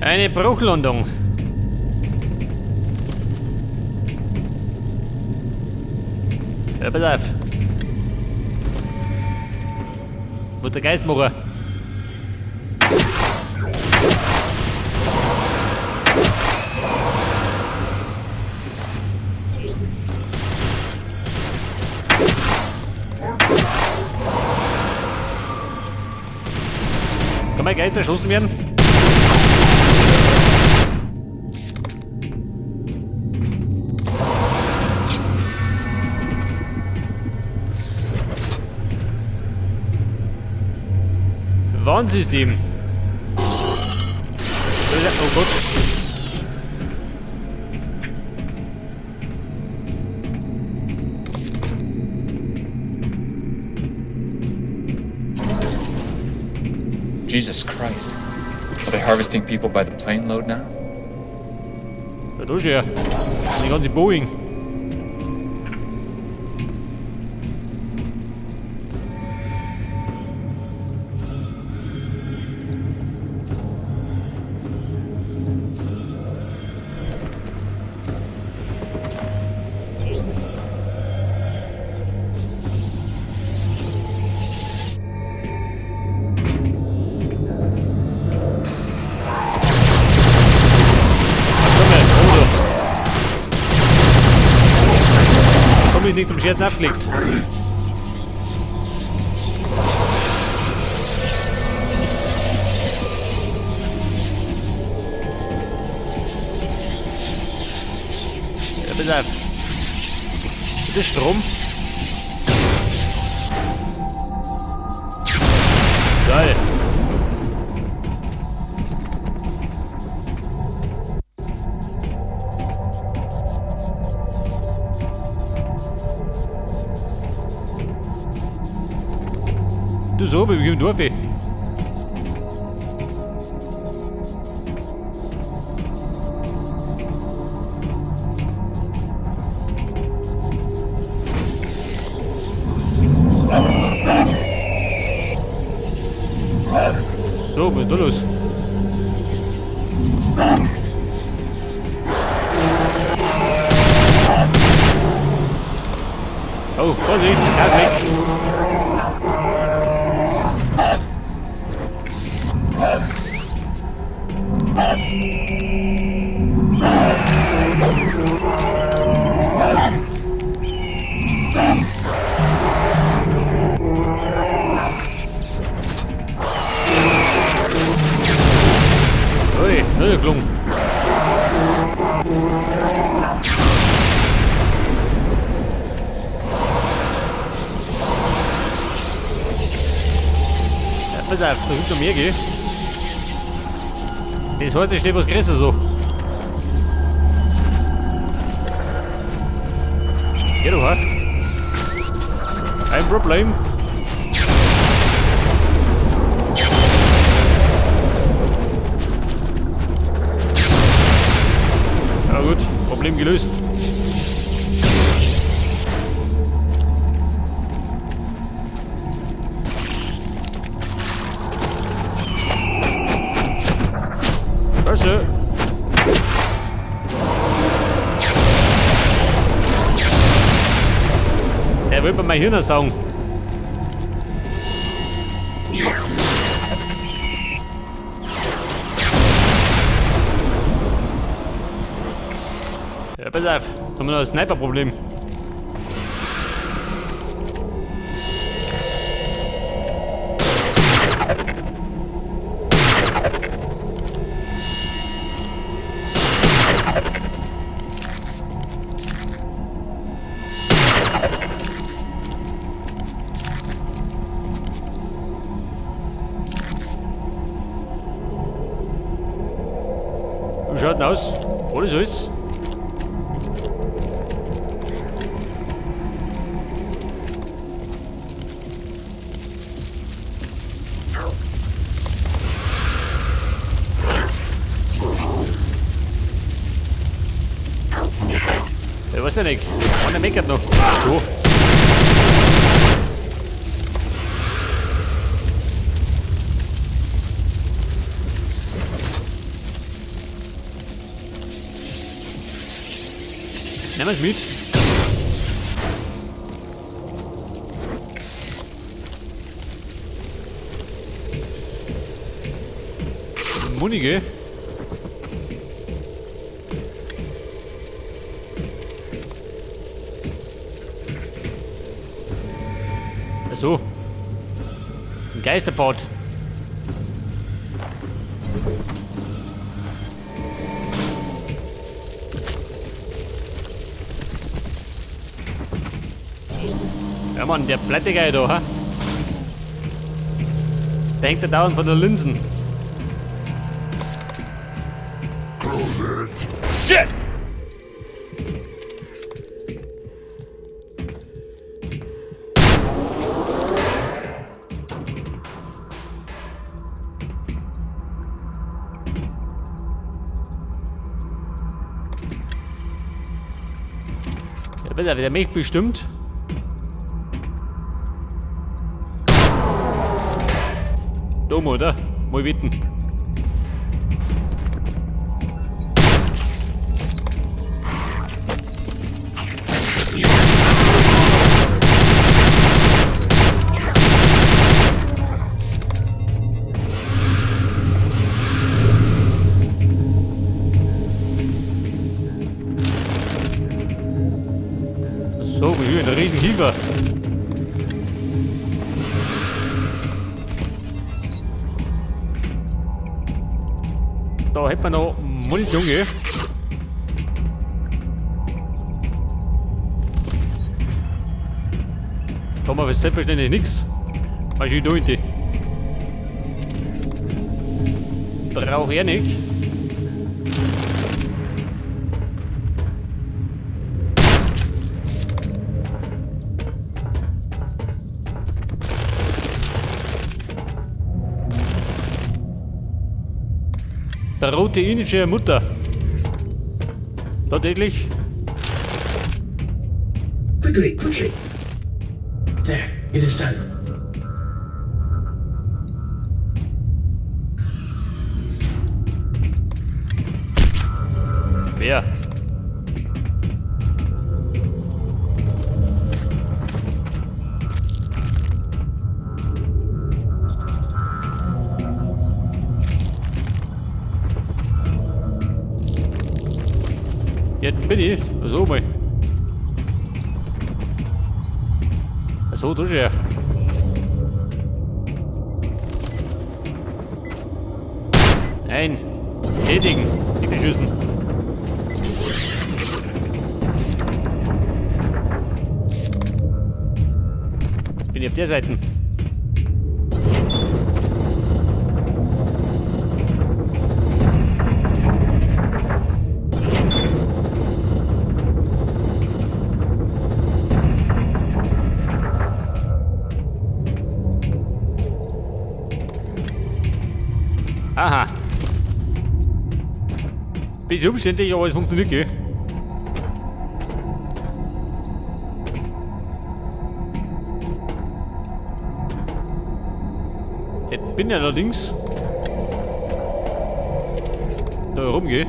Eine Bruchlandung. Ja, pass auf. Muss der Geist machen. Kann mein Geist erschossen werden? Warnsystem. Oh Gott. Jesus Christ. Are they harvesting people by the plane load now? Ja, da ist er. Die ganze Boeing. Komm her, Bruder. Komm ich nicht zum Scherzen aufgelegt. Ja, pass auf. Das ist Strom. Geil. Du so, wir gehen durch. So, was ist da los? Oh, Vorsicht, Gas weg. Ui, nur geflogen. Ja, pass auf, da kommt noch mehr, gell? Das heißt, es steht was größer so. Geh doch, ha? Kein Problem. Ja gut, Problem gelöst. Scheiße. Der will bei mein Hirn saugen. Ja, pass auf, da haben wir noch ein Sniper-Problem. Wie schaut denn aus? Alles, alles? Ja, weiß ja nicht. Einer meckert noch. So. Nehmen wir's mit. Munige. So. Ein Geisterpfad. Ja Mann, der Plättegei da, ha? Der hängt da dauernd von der Linsen. Close it. Shit! Ja, bitte, der mich bestimmt. Dumm, oder? Mal wetten. So, hier ein riesen Kiefer. Da hätten wir noch Munition, gell? Da haben wir selbstverständlich nichts. Was ich da in die? Brauche ich nicht. Proteinische Mutter. Tatsächlich. Quickly, quickly. There, it is done. Wer? Jetzt bin ich. So mal. So, du schon. Nein. Tätigen. Nicht beschüssen. Jetzt bin ich auf der Seite. Aha. Bisschen umständlich, aber es funktioniert, gell? Jetzt bin ich allerdings da rumgeh.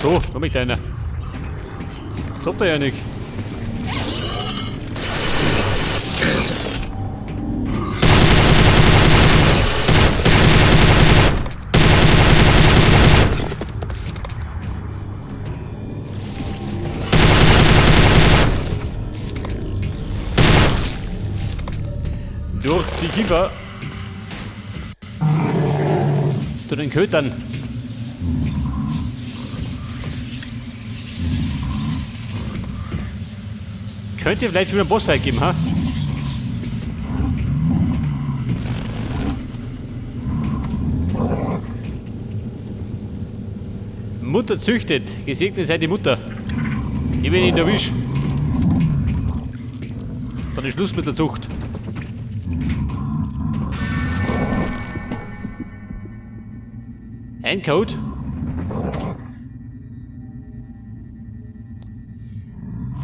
So, komm ich deiner. Das habt ihr ja nicht. Durch die Kiefer. Zu den Kötern. Könnte vielleicht schon wieder einen Bossfight geben, ha? Mutter züchtet. Gesegnet sei die Mutter. Ich bin in der Wisch. Dann ist Schluss mit der Zucht. Ein Code.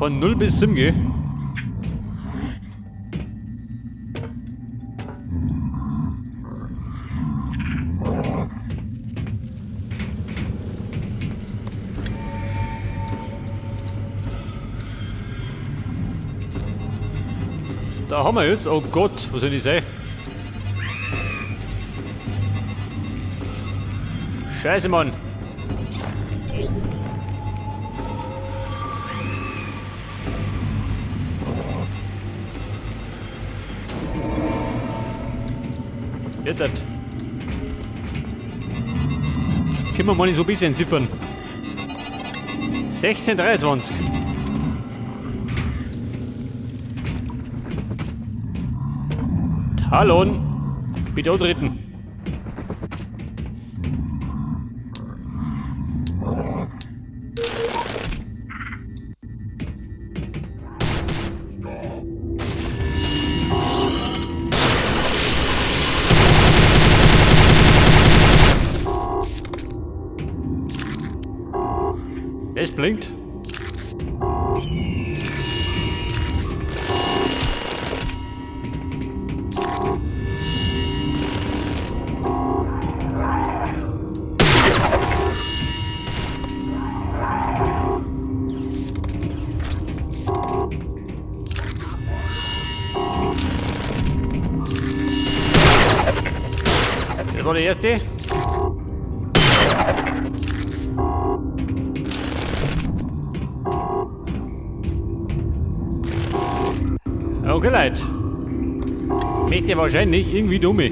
Von 0 bis 7, gell? Da haben wir jetzt, oh Gott, was soll ich sein? Scheiße, Mann. Wird das? Können wir mal nicht so ein bisschen entziffern. 16,23. Talon, bitte antreten. Es blinkt. Das war der erste. Okay, Leute. Möchte wahrscheinlich irgendwie dumme.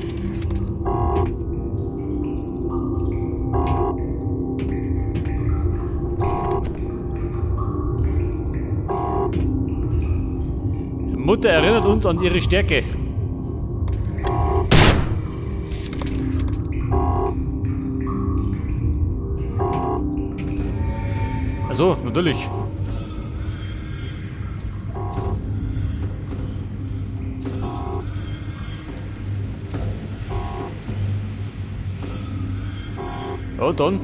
Mutter erinnert uns an ihre Stärke. Also, natürlich. Ja, dann.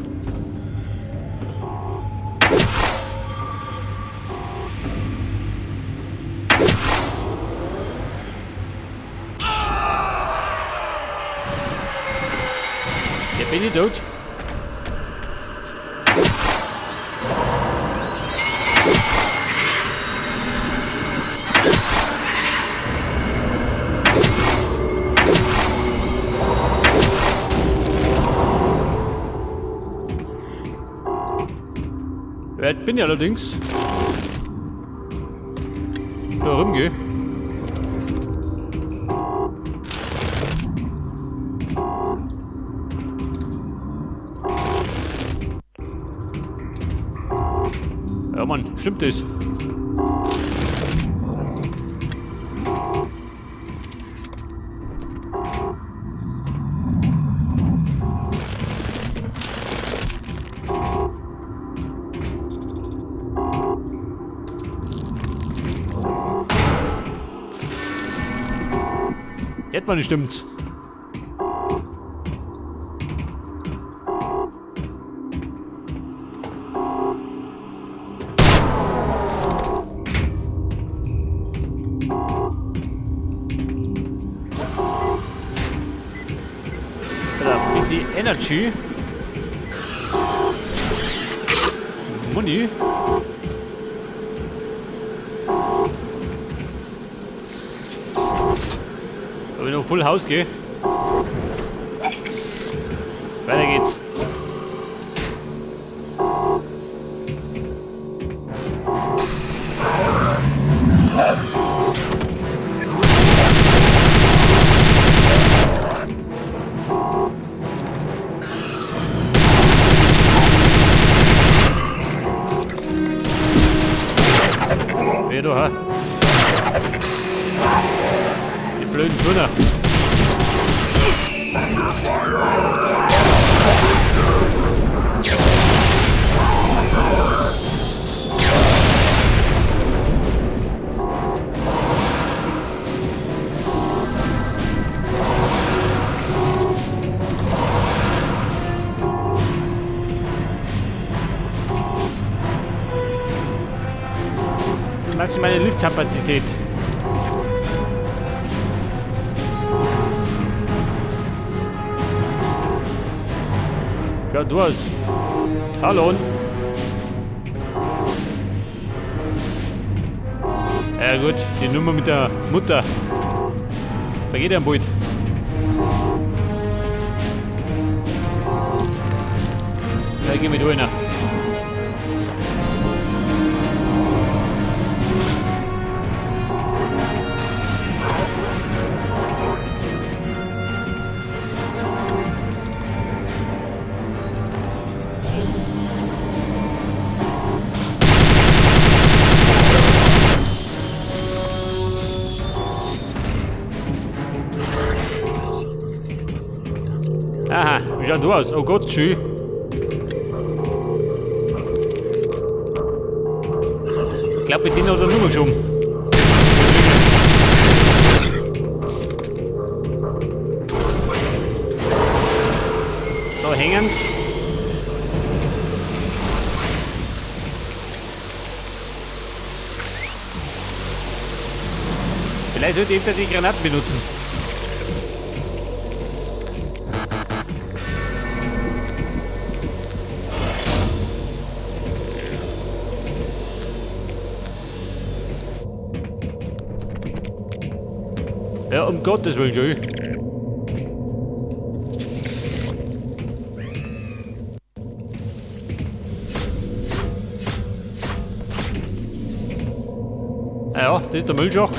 Ja, bin ich tot. Weit bin ich allerdings. Da rumgeh. Ja Mann, stimmt das? Jetzt mal nicht stimmt's. Ein bisschen Energy. Money. Wenn ich noch Full House gehe. Weiter geht's. Wer du, ha? Die blöden Turner. Maximale Liftkapazität. Schaut du aus. Talon. Ja gut, die Nummer mit der Mutter. Vergeht ja bald. Da gehen wir durch. Aha, wie schaut du aus? Oh Gott, schön. Ich glaube, mit denen hat er Nummer geschoben. Da hängen's. Vielleicht sollte ich öfter die Granaten benutzen. Ja, um Gottes Willen, schön. Ah ja, das ist der Müllschacht.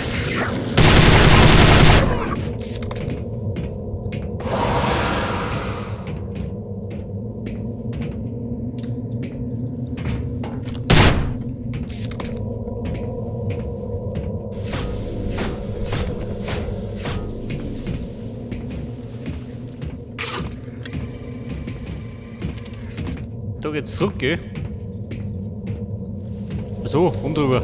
Da geht's zurück, gell? So, um drüber.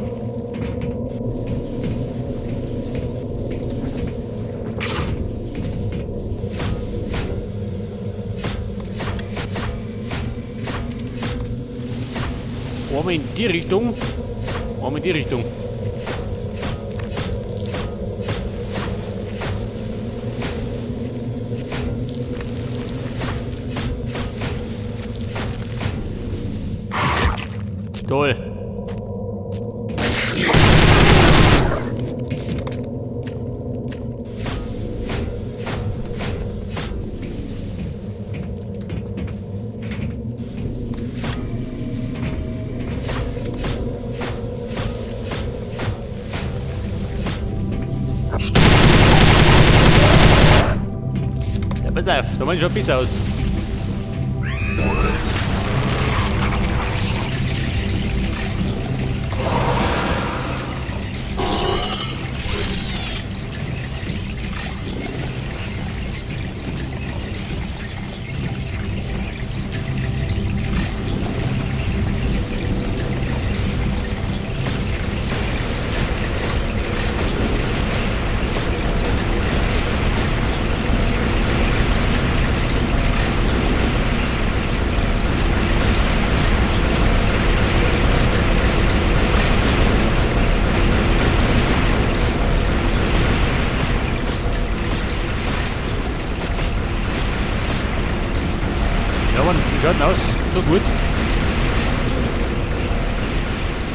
Einmal in die Richtung, einmal in die Richtung. Toll. Ja, pass auf, da mach ich schon ein bisschen aus. Ja, Mann, wie schaut denn aus? So gut.